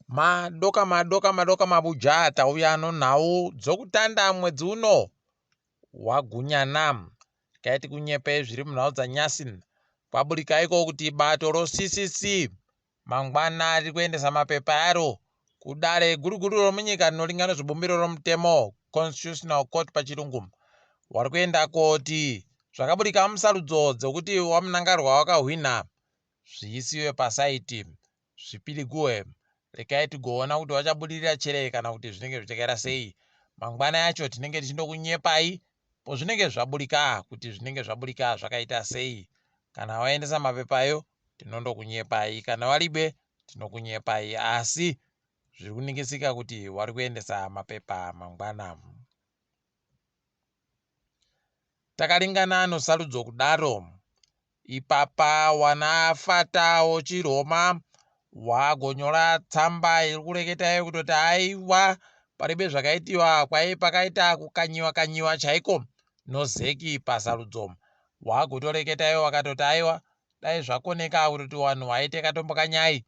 Madoka madoka madoka mabuja tauya nonhau dzokutanda mwedzi uno waGunyana. Regai tikunyepei zviri munhau dzanyasi. Kwaburika iko kuti bato roCCC mangwana riri kuendesa mapepa aro kudare guru guru romunyika rinoringa nezvebumbiro romutemo, Constitutional Court pachirungu. Wari kuenda koti zvakaburika musarudzo dzokuti waMnangagwa wakahwinha zviisiwe pasaiti zvipiriguwe. Regai tigoona kuti vachabudirira chere kana kuti zvinenge zvichakaita sei. Mangwana yacho tinenge tichindokunyepai pozvinenge zvaburika kuti zvinenge zvaburika zvakaita sei. Kana waendesa mapepayo tinondokunyepai, kana waribe tinokunyepai, asi zviri kuningisika kuti wari kuendesa mapepa mangwana. Takaringana nosarudzo kudaro. Ipapa wana fata wochiRoma wagonyora tsamba iri kureketa iyo kutoti aiwa paribe zvakaitiwa kwai pakaita kukanyiwa kanyiwa chaiko nozeki pasarudzo. Wagotoreketa iwo wakatoti aiwa dai zvakoneka kutoti wanhu waite katombo kanyai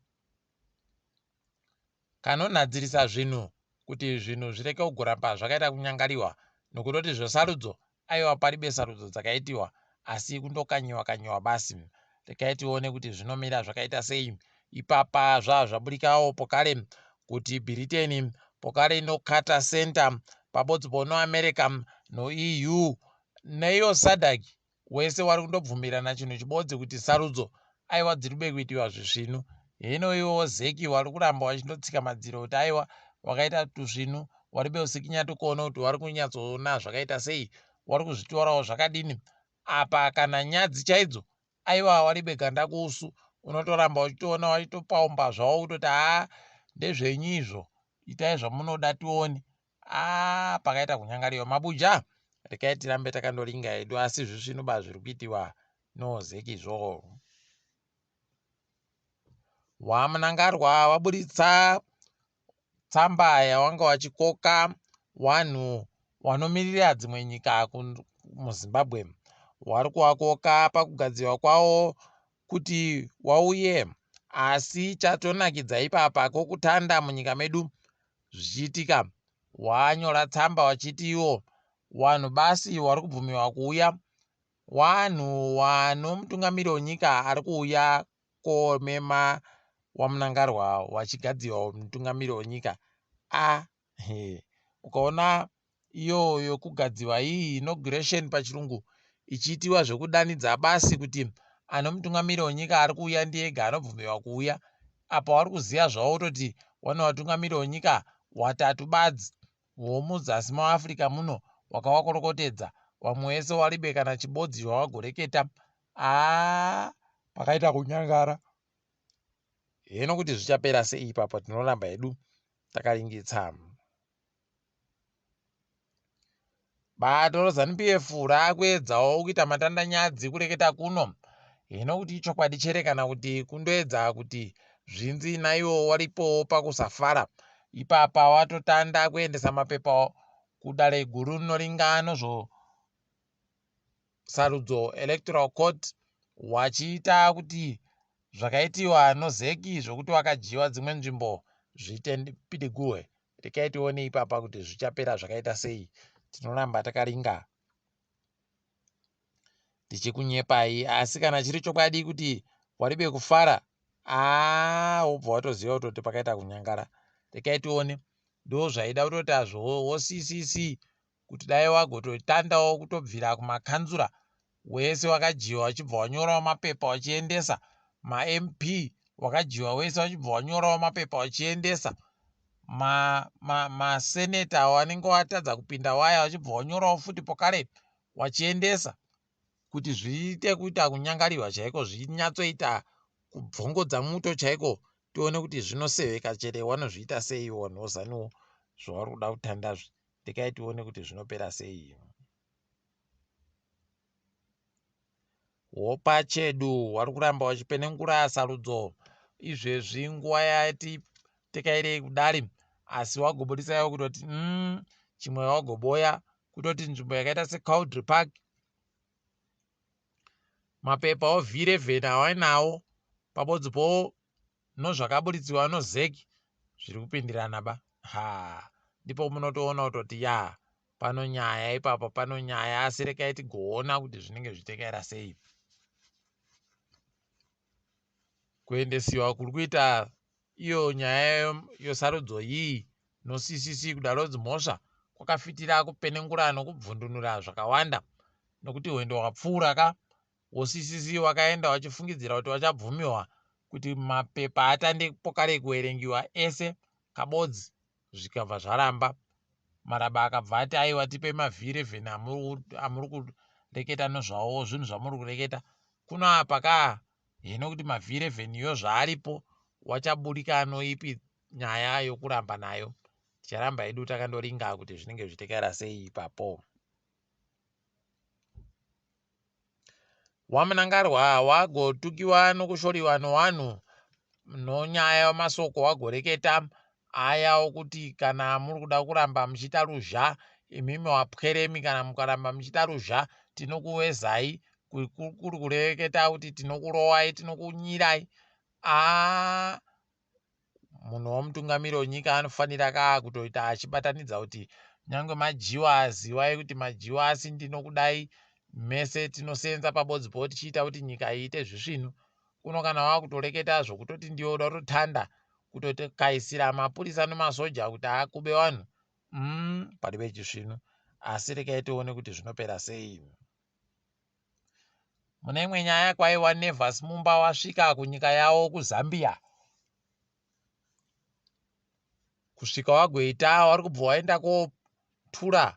kanonhadzirisa zvinhu kuti zvinhu zvireke kugoramba zvakaita kunyangariwa nokutoti zvesarudzo aiwa paribe sarudzo dzakaitiwa asi kundokanyiwa kanyiwa basi. Rekai tione kuti zvinomira zvakaita sei. Ipapa zvava zvaburikawo pokare kuti Bhiriteni pokare inokata center pabodzi pono America noEU neiyo SADC wese wari kundobvumirana chinhu chibodzi kuti sarudzo aiwa dziribe kuitiwa zvisvinu. Hino iwowo Zeki wari kuramba wachindotsika madziro kuti aiwa wakaita tusvinu waribe usikinya tukono kuti wari kunyatsoona zvakaita sei wari kuzvitorawo zvakadini apa kana nyadzi chaidzo aiwa waribe ganda kuusu unotoramba uchitoona wachitopaumba zvawo kutoti haa ndezvenyu izvo itai zvamunoda tione. Aah pakaita kunyangariwa mabuja rekai tirambe takandoringa hedu asi zvisvinu ba zviri kuitiwa nozeki izvo. WaMnangarwa waburitsa tsamba yawanga wachikoka wanhu wanomirira dzimwe nyika muZimbabwe. Wari kuwakoka pakugadziwa kwawo kuti wauye asi chatonakidza ipapa kokutanda munyika medu zvichiitika wanyora tsamba wachiti iwo wanhu basi wari kubvumiwa kuuya wanhu wano mutungamiri wenyika ari kuuya komema waMnangarwa wachigadziwa mutungamiri wenyika a he ukaona iyo yokugadziwa iyi inauguration pachirungu ichiitiwa zvekudanidza basi kuti ano mutungamiri wenyika ari kuuya ndiye ega anobvumiwa kuuya apa wari kuziva zvavo kutoti wane vatungamiri wenyika watatu badzi womuzasi maAfrica muno wakawakorokotedza wamwe wese waribe kana chibodzi chawagoreketa aa pakaita kunyangara heno kuti zvichapera sei ipapo tinoramba hedu takaringitsa. Bato reZanu PF raakuedzawo kuita matandanyadzi kureketa kuno. Hino kuti ichokwadi chere kana kuti kundoedza kuti zvinzi naiwo waripowo pakusafara. Ipapa watotanda kuendesa mapepa kudare guru rinoringa nozvo sarudzo Electoral Court wachiita kuti zvakaitiwa noZec zvokuti wakadyiwa dzimwe nzvimbo zviite pidigurwe. Rekai tione ipapa kuti zvichapera zvakaita sei. Tinoramba takaringa tichikunyepai asi kana chiri chokwadi kuti waribe kufara aa wobva watoziva kutoti pakaita kunyangara. Rekai tione ndozvaida kutoti azvo woCCC kuti dai wagototandawo kutobvira kumakanzura wese wakadyiwa wachibva wanyorawo mapepa wachiendesa maMP wakadyiwa wese wachibva wanyorawo mapepa wachiendesa maseneta ma, ma wanenge watadza kupinda waya wachibva wanyorawo futi pokare wachiendesa kuti zviite kuita kunyangariwa chaiko zvinyatsoita kubvongodza muto chaiko tione kuti zvinoseveka chere wanozviita sei wanhu wozanuwo zvavari kuda kutandazvi rekai tione kuti zvinopera sei. Wopachedu wari kuramba wachipenengura sarudzo izvezvi nguva yati tekairei kudari asi wagobudisa iwo kutoti chimwe wagoboya kutoti nzvimbo yakaita seCowdray Park mapepa oV11 awainawo pabodzi po nozvakaburitsiwa noZec Zviri kupindirana ba. Ha, ndipo munotoona kutoti ya pano nyaya ipapo, pano nyaya, asi rekai tigoona kuti zvinenge zvichitekaira sei. Kuendesiwa kuri kuita iyo nyaya yosarudzo iyi noCCC kudaro dzimhosva kwakafitira kupenengura nokubvundunura zvakawanda nokuti hwendo hwapfuura ka woCCC wakaenda wachifungidzira kuti wachabvumiwa kuti mapepa atande pokare kuverengiwa ese kabodzi zvikabva zvaramba. Maraba akabva ati aiwa tipe maV11 amuri kureketa nozvawo zvinhu zvamuri kureketa kuno apa kaa hino kuti maV11 yo zvaaripo wachaburika noipi nyaya yokuramba nayo. Ticharamba hedu takandoringa kuti zvinenge zvichitekaira sei ipapo. WaMnangarwa wagotukiwa nokushoriwa nowanhu nonyaya wamasoko wagoreketa aya okuti kana muri kuda kuramba muchiita ruzha imimi wapweremi kana mukaramba muchiita ruzha tinokuvezai kuri kureketa kuti tinokurowai tinokunyirai aa Munhu womutungamiri wenyika anofanira ka kutoita achibatanidza kuti nyange majiwa ziwai kuti majiwa asi ndinokudai mese tinosenza pabodzi po tichiita kuti nyika iite zvisvinu. Kuno kana wakutoreketa zvokutoti ndiwe uda kutotanda kutokaisira mapurisa nemasoja kuti akube vanhu umm paribe chisvinu asi rekai tione kuti zvinopera sei. Mune imwe nyaya kwaiwa Nevas Mumba wasvika kunyika yawo kuZambia. Kusvika wagoita wari kubva waenda kotura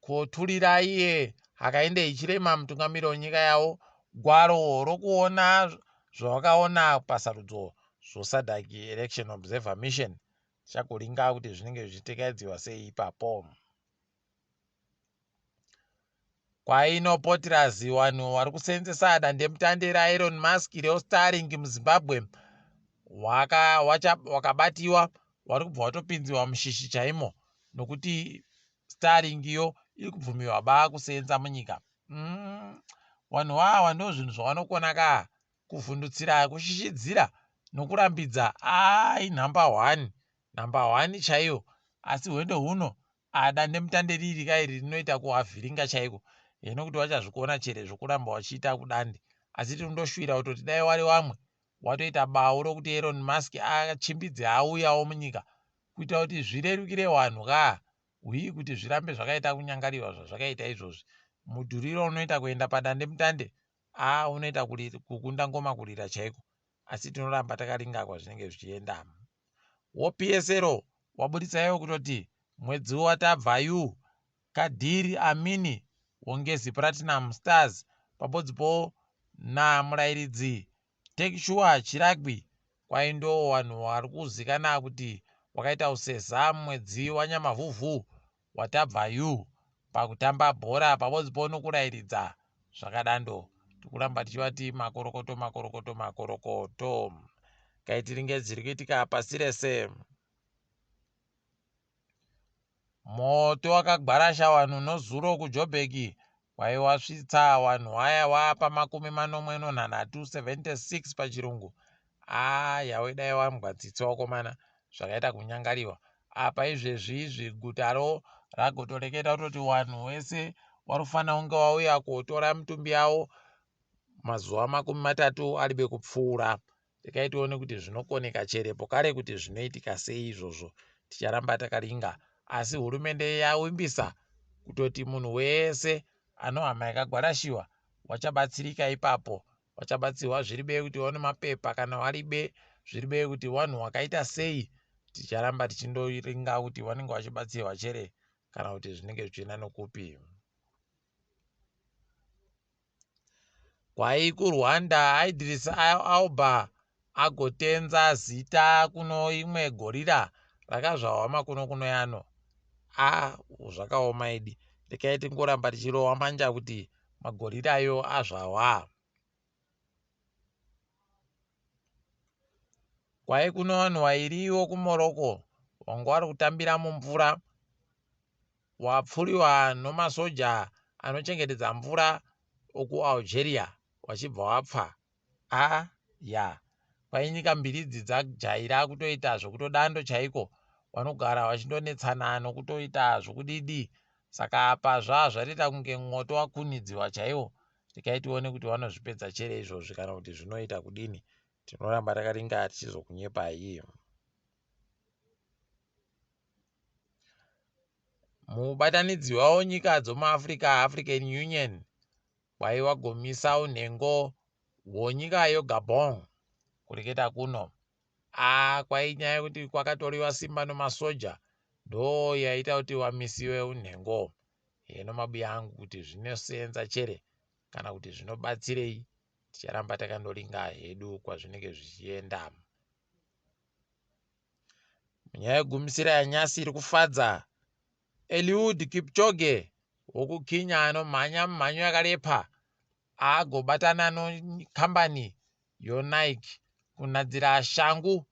koturira iye Hakainde Hichilema mutungamiri wenyika yawo gwaro rokuona zvawakaona pasarudzo zvoSADC Election Observer Mission. Tichagoringa kuti zvinenge zvichitekaidziwa sei ipapo. Kwaino Potraz vanhu vari kuseenzesa dandemutande raElon Musk reStarlink muZimbabwe wakabatiwa wari kubva watopinziwa mushishi chaimo nokuti Starlink yo iri kubvumiwa ba kuseenza munyika. Vanhu wawa ndo zvinhu zvavanokona ka kuvhundutsira kushishidzira nokurambidza aa inhamba one nhamba one chaiyo asi hwendo huno Ah dandemutande riri ka iri rinoita kuavhiringa chaiko heno kuti wachazvikona chere zvokuramba wachiita kudande asi tinondoshuvira kutoti dai wari wamwe watoita bau rokuti Elon Musk achimbidze auyawo munyika kuita kuti zvirerukire wanhu kaa hwii kuti zvirambe zvakaita kunyangariwa zvazvakaita izvozvi mudhuriro unoita kuenda padandemutande aa unoita kukunda ngoma kurira chaiko asi tinoramba takaringa kwazvinenge zvichienda. WoPSL waburitsa iwo kutoti mwedzi watabva yu Kadhiri Amini woNgezi Platinum Stars pabodzipo namurairidzi Takesure Chiragwi kwai ndoo wanhu wari kuzikana kuti wakaita useza mwedzi waNyamavhuvhu watabva yu pakutamba bhora pabodzipo nokurairidza zvakadando tikuramba tichivati makorokoto makorokoto makorokoto kaitiringe dziri kuitika pasi rese. Moto wakagwarasha wanhu nozuro kuJobheki waiwasvitsa wanhu waya waapa 73, 76 pachirungu. Haa yawe dai wambwa tsitsi wakomana zvakaita kunyangariwa. Apa izvezvi izvi gutaro ragotoreketa kutoti wanhu wese warufanira kunge wauya kotora mitumbi yawo mazuva 30 aribe kupfuura. Regai tione kuti zvinokoneka chere pokare kuti zvinoitika sei izvozvo. Ticharamba takaringa. Asi hurumende yawimbisa kutoti munhu wese anohama yakagwarashiwa wachabatsirika ipapo. Wachabatsirwa zviri be kuti wane mapepa kana waribe zviri be kuti wanhu wakaita sei. Ticharamba tichindoringa kuti wanenge wachibatsirwa chere kana kuti zvinenge zvichienda nokupi. Kwai kuRwanda Idris Elba agotenza zita kuno imwe gorira rakazvahwa makuno kuno yano. A zvakaoma idi. Rekai tingoramba tichirohwa manja kuti magorira ayo azvahwa. Kwai kuno vanhu vairiwo kuMorocco vanga vari kutambira mumvura wapfuriwa nomasoja anochengetedza mvura okuAlgeria wachibva wapfa. A ya. Kwai nyika mbiri idzi dzajaira kutoita zvekutodando chaiko, vanogara vachindonetsana nokutoita zvokudidi. Saka apa zvaa zvatoita kunge mwoto wakunidziwa chaiwo. Regai tione kuti vanozvipedza chere izvozvi kana kuti zvinoita kudini. Tinoramba takaringa tichizokunyepai. Mubatanidzwa wenyika dzomuAfrica, African Union, waiwagomisa unhengo hwonyika yoGabon kureketa kuno. Aa kwai nyaya yekuti kwakatoriwa simba nomasoja ndo yaita kuti wamisiwe unhengo. Heno mabuya angu kuti zvinosenza chere kana kuti zvinobatsirei ticharamba takandoringa hedu kwazvinenge zvichienda. Munyaya yegumisira yanyasi iri kufadza, Eliud Kipchoge wokuKenya anomhanya mumhanyo yakarepa agobatana nekambani yoNike kunadzira shangu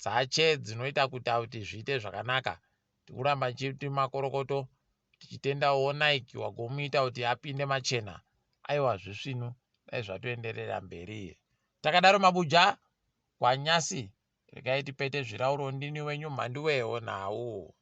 dzache dzinoita kuita kuti zviite zvakanaka. Tikuramba tichiti makorokoto tichitendawo Nike wagomuita kuti apinde machena. Aiwa zvisvinu dai zvatoenderera mberi. Takadaro mabuja kwanyasi regai tipete zvirauro ndini wenyu mhanduwe nhau.